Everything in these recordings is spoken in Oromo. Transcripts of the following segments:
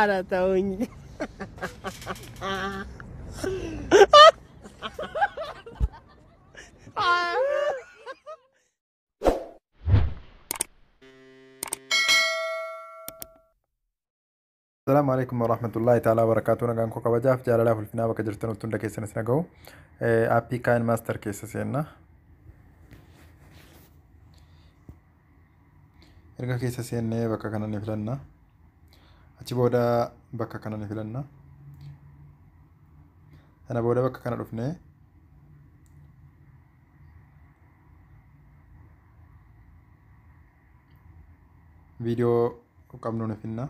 ኧረ ተውኝ። Asalaamu alaikum warahmatullahi ta'ala wabarakaatuh. Nagaan koo kabajaaf jaalalaaf ulfinaa bakka jirtan hunda keessan isin dhaga'u. Aappii KineMaster keessa seenna. Erga keessa seennee bakka kana ni filanna. Achi booda bakka kana ni filanna. Sana booda bakka kana dhufnee viidiyoo qabnu ni finna.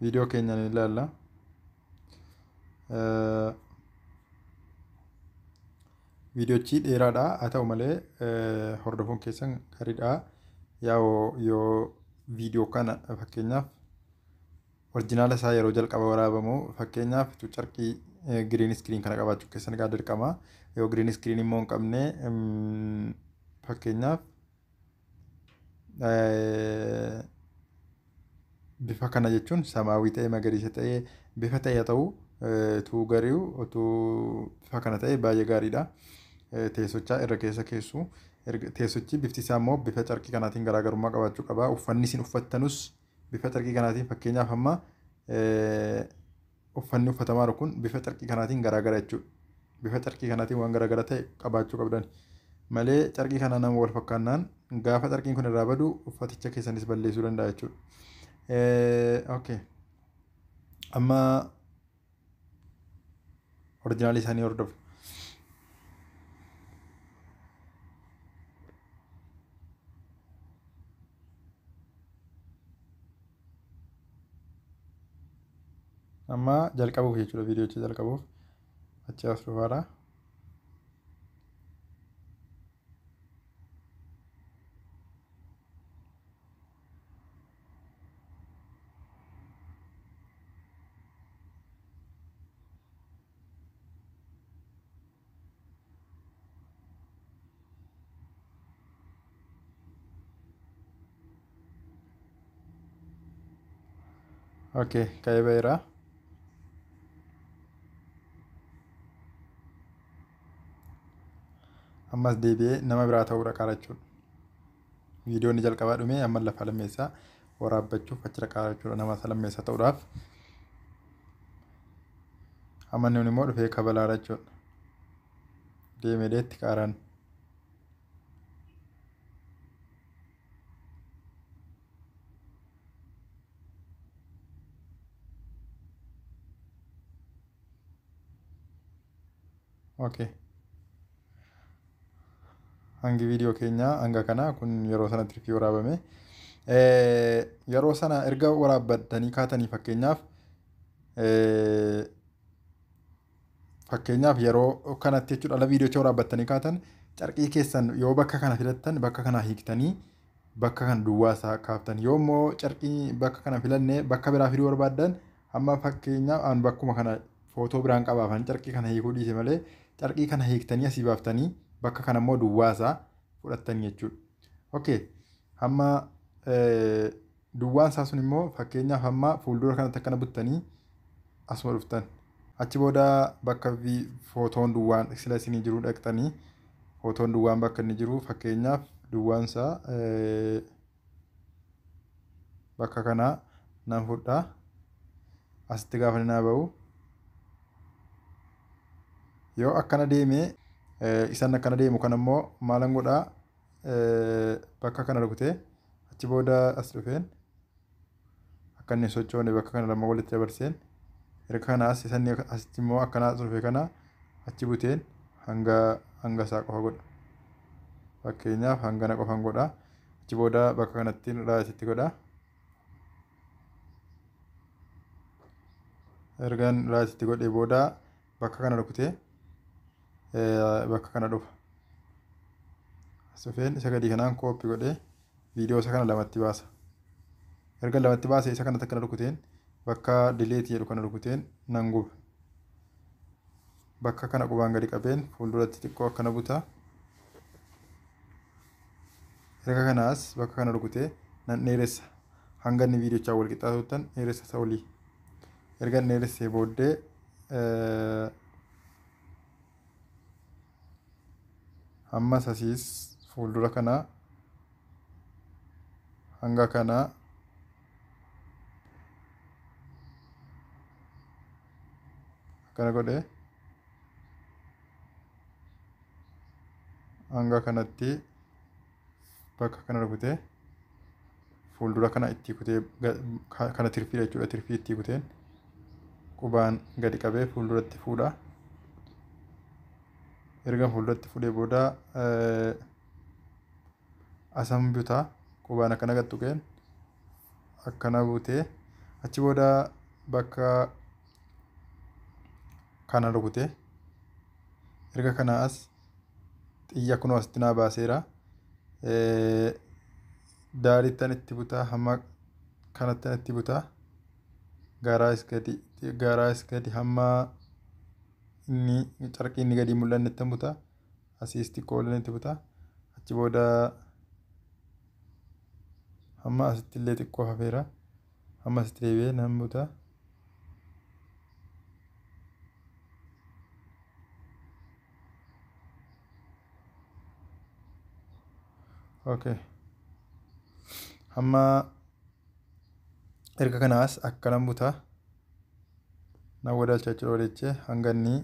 Viidiyoo keenya ni ilaalla. Viidiyochi dheeraadha. Haa ta'u malee hordofuun keessan gaariidha. Yaa'u yoo viidiyoo kana fakkeenyaaf original isaa yeroo jalqaba waraabamu, fakkeenyaaf carqii green screen kana qabaachuu keessan egaa dirqama. Yoo green screen immoo hin qabne, fakkeenyaaf bifa kana jechuun samaawii ta'ee, magariisa ta'ee, bifa ta'e haa ta'u, utuu gari'u utuu bifa kana ta'e baay'ee gaariidha. Teessochaa irra keessa keessu, teessochi bifti isaa immoo bifa carqii kanaatiin garaagarummaa qabaachuu qaba. Uffanni isin uffattanus bifa carqii kanaatiin, fakkeenyaaf amma uffanni uffatamaa jiru kun bifa carqii kanaatiin garaagara jechuudha. Bifa carqii kanaatiin waan garaagara ta'e qabaachuu qabdan. Malee carqii kana nama wal fakkaannaan gaafa carqiin kun irraa badu uffaticha keessanis balleessuu danda'a jechuudha. Okay. Amma original isaanii hordofu. Amma jalqabuuf jechuudha, viidiyoocha jalqabuuf achi as dhufaadha. Okay, ka'ee ba'eera. Ammas deebi'ee nama biraa ta'uu dhaqaa jechuudha. Viidiyoon jalqabaa dhumee amma lafa lammeessaa waraabbachuuf achi dhaqaa jechuudha, nama isa lammeessaa ta'uudhaaf. Amma inni immoo dhufee kabalaadha jechuudha. Deemee deetti qaaraan. Okay. Hangi viidiyoo keenyaa hanga kana kun yeroo sana tirfii waraabame. Yeroo sana erga waraabbattanii kaatanii, fakkeenyaaf yeroo kanatti jechuudha, ala viidiyoocha waraabbattanii kaatan, carqii keessan yoo bakka kana filattan bakka kana hiiktanii bakka kana duwwaa isaa kaaftan. Yoo immoo carqii bakka kana filanne bakka biraa fiduu barbaaddan, amma fakkeenyaaf an bakkuma kana footoo biraan qabaafan carqii kana hiikuu dhiise malee, carqii kana hiiktanii asii baaftanii bakka kana immoo duwwaa isaa fudhattanii jechuudha. Okay. Hamma duwwaan isaa sun immoo fakkeenyaaf hamma fuuldura kanatti akkana buttanii asuma dhuftan. Achi booda bakka footoon duwwaan sila isinii jiru dhaqxanii, footoon duwwaan bakka inni jiru, fakkeenyaaf duwwaan isaa bakka kanaa nan fudhaa. Asitti gaafa inni naa ba'u, yoo akkana deemee isan akkana deemu kan immoo maalan godhaa? Bakka kana rukutee achi booda as dhufeen akka inni hin sochoone bakka kana lama walitti dabarseen, erga kanaas isan asitti immoo akkana as dhufe kana achi buteen hanga hanga isaa qofa godha. Fakkeenyaaf hangana qofan godha. Achi booda bakka kanatti rightitti godha. Ergan rightitti godhee booda bakka kana rukutee bakka kana dhufa. As dhufeen isa gadii kanaan copy godhee viidiyoo isa kana lamatti baasa. Erga lamatti baase isa kanatti akkana rukuteen bakka delete jedhu kana rukuteen nan guba. Bakka kana qubaan gadi qabeen fuulduratti xiqqoo akkana buta. Erga kanaas bakka kana rukutee nan dheeressa. Hanga inni viidiyochaa wal qixxaatuttan dheeressa isa olii. Erga dheeressee booddee hammas asiis fuuldura kanaa hanga kanaa akkana godhee hanga kanatti bakka kana rukutee fuuldura kana itti kutee kana tirfiidha jechuudha. Tirfii itti kuteen qubaan gadi qabee fuulduratti fuudha. Erga fuulduratti fuudhee booda asan butaa qubaan akkana gad tuqeen akkana butee achi booda bakka kana rukutee erga kanaa as xiyya kunoo asitti naa baaseera. Daarittan itti butaa hamma kanattan itti butaa garaa gadi hamma inni carqii inni gadi mul'anne ittan butaa asiis xiqqoo olin itti butaa achi booda hamma asitti illee xiqqoo hafeera hamma asitti deebi'ee nan butaa. Okay. Hamma erga kanaas akkanan butaa nan wadalcha jechuudha walichee hanga inni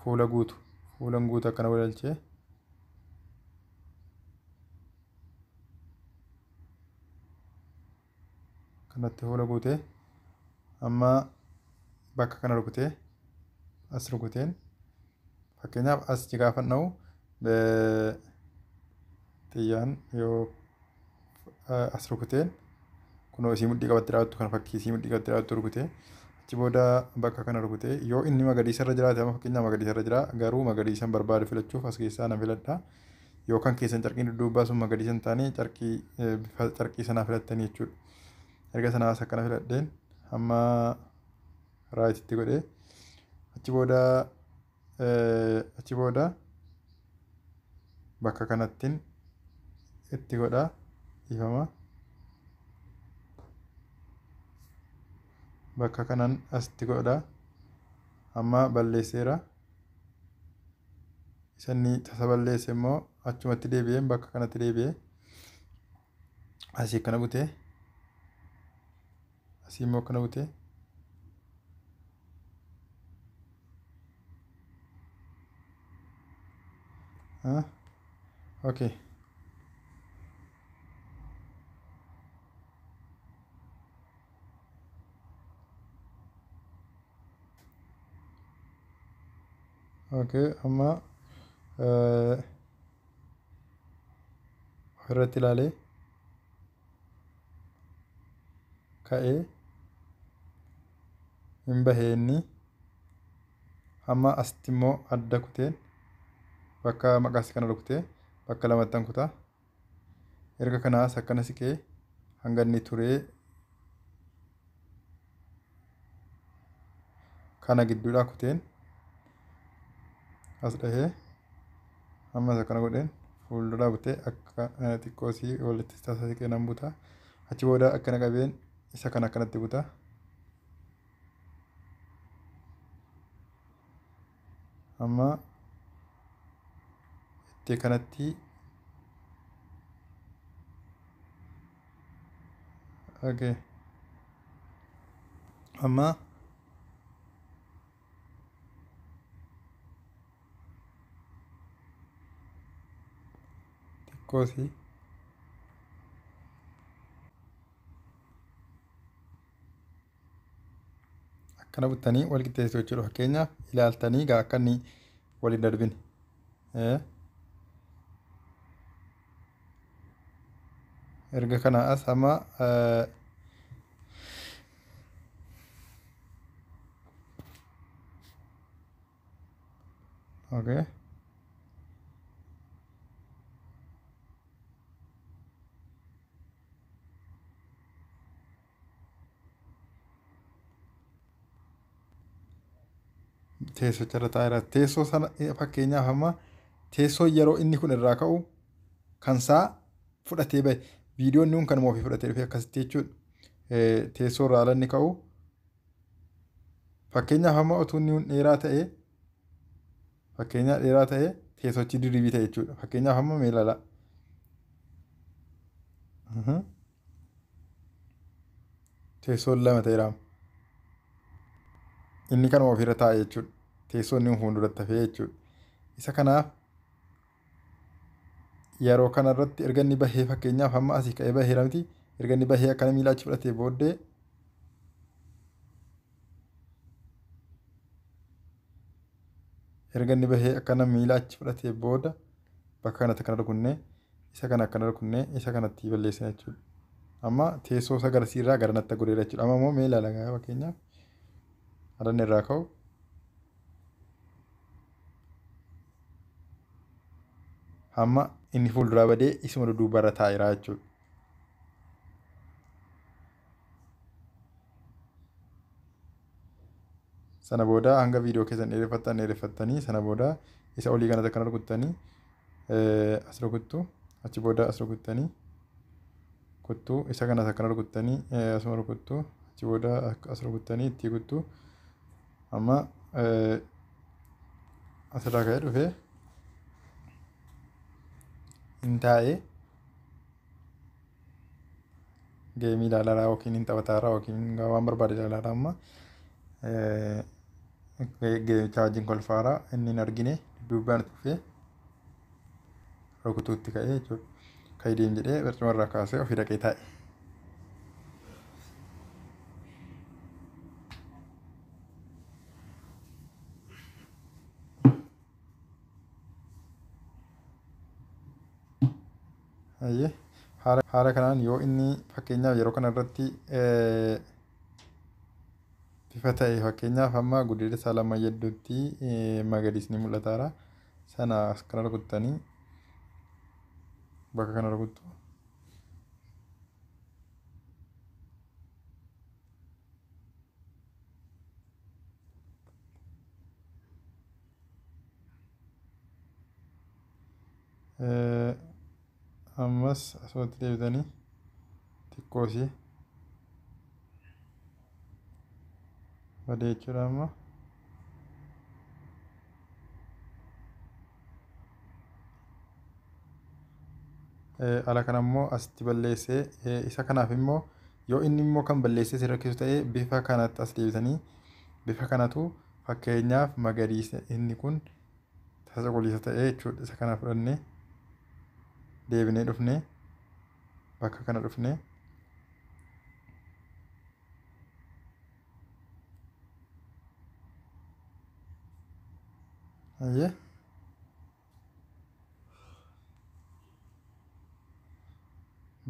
fuula guutu fuulan guutu akkana wadalchee kanatti fuula guutee amma bakka kana rukutee as rukuteen fakkeenyaaf as gaafa dha'u xiyyaan yoo as rukuteen kunoo isii mudhii qabattee dhaabbattu kana fakkii isii mudhii qabattee dhaabbattu rukutee achi booda bakka kana rukutee yoo inni magariisa irra jiraate amma fakkeenyaaf magariisa irra jira garuu magariisa hin barbaadu filachuuf as keessaa nan filadha. Yookaan keessan carqiin dudduubbaa sun magariisa hin taane carqii bifa carqii sanaa filattanii jechuudha. Erga sanaas akkana filadheen hamma raayititti godhee achi booda bakka kanattiin itti godhaa dhiifama. Bakka kanan asitti godhaa amma balleesseera. Isa inni tasa balleesse immoo achumatti deebi'een bakka kanatti deebi'ee asii akkana butee asii immoo akkana butee okay. Okay, amma ofirratti ilaalee ka'ee hin bahee inni hamma asitti immoo adda kuteen bakka maqaas kana rukutee bakka lamattan kutaa. Erga kanaas akkana siqee hanga inni turee kana gidduudhaa kuteen as dhahee ammas akkana godheen fuulduraa butee akka xiqqoo isii walitti tasa siqee nan butaa. Achi booda akkana qabeen isa kana akkanatti butaa. Amma itti kanatti okay. Amma xiqqoo isii akkana buttanii wal qixxeessitu jechuudha. Fakkeenyaaf ilaaltanii gaa akka inni wal hin darbine. Erga kana as amma okay. Teessoo irra taa'eera. Teessoo sana fakkeenyaaf amma teessoo yeroo inni kun irraa ka'u kan isaa fudhatee bahe. Viidiyoon kun kanuma ofii fudhatee dhufe akkasitti jechuudha. teessoo irraa ala inni ka'u fakkeenyaaf amma utuu inni dheeraa ta'e fakkeenyaaf dheeraa ta'e teessochi diriibii ta'e jechuudha. Fakkeenyaaf amma mee ilaalaa. Teessoon lama ta'eera. Inni kanuma ofirra taa'e jechuudha. Teessoon inni fuulduratti hafee jechuudha. Isa kanaaf yeroo kanarratti erga inni bahee fakkeenyaaf hamma asii ka'ee baheera miti erga inni bahee akkana miila achi fudhatee booddee erga inni bahee akkana miila achi fudhatee booda bakka kanatti akkana rukunnee isa kana akkana rukunnee isa kanatti balleessina jechuudha. Amma teessoo isa garasiirraa gara natti goreera jechuudha. Amma immoo mee ilaala fakkeenyaaf adanni irraa ka'u hamma inni fuulduraa badee isuma dudduubarra taa'eera jechuudha. Sana booda hanga viidiyoo keessan dheereffattan dheereffattanii sana booda isa olii kanatti akkana rukuttanii as rukuttu achi booda as rukuttanii kuttuu isa kanas akkana rukuttanii asuma rukuttu achi booda as rukuttanii itti kuttu amma asirraa ka'ee dhufee hin taa'ee geemii ilaalaa yookiin hin taphataaraa yookiin waan barbaade ilaalaa amma geemicha wajjin kolfaaraa inni hin argine dudduubaan dhufee rukutuutti ka'ee jechuudha. Ka'ee deem jedhee barcuma irraa kaasee ofii dhaqee taa'e. Hayyee haala kanaan yoo inni fakkeenyaaf yeroo kana irratti bifa ta'e fakkeenyaaf amma gudeeda isaa lama gidduutti magariisni mul'ataara. Sana as kana rukuttanii bakka kana rukuttu. Ammas asumatti deebitanii xiqqoo ishee badee jechuudha amma. Ala kana immoo asitti balleessee isa kanaaf immoo yoo inni immoo kan balleessee si rakkisu ta'e bifa kanatti as deebitanii bifa kanatu fakkeenyaaf magariisa inni kun tasa cuquliisa ta'e jechuudha. Isa kana fudhannee deebinee dhufnee bakka kana dhufnee hayyee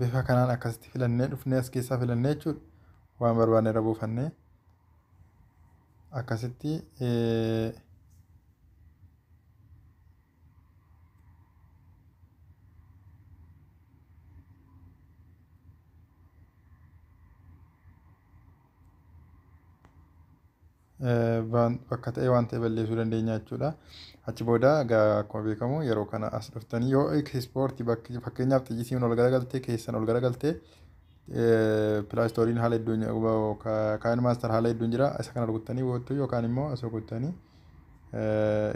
bifa kanaan akkasitti filannee dhufnee as keessaa filannee jechuudha. Waan barbaanne irra buufannee akkasitti bakka ta'e waan ta'e balleessuu dandeenya jechuudha. Achi booda akkuma beekamu yeroo kana as dhuftanii yoo ispoortii fakkeenyaaf xiyyisiin ol garagaltee keessan ol garagaltee pilaastooriin haala hedduun KineMaster haala hedduun jira. Isa kana rukuttanii gootu yookaan immoo as rukuttanii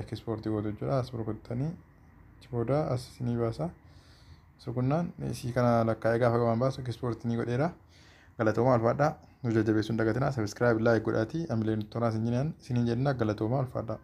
ekspoortii gootu jechuudha. As rukuttanii achi booda as isinii baasa. As rukunnaan isii kana lakkaa'ee gaafa qaban baasu ekspoortii ni godheera. Galatooma alfaadhaa. Nu jajjabeessuun dagatinaa. Subscribe like godhaatii amileen toraa isiniin jenna galatooma alfaadhaa.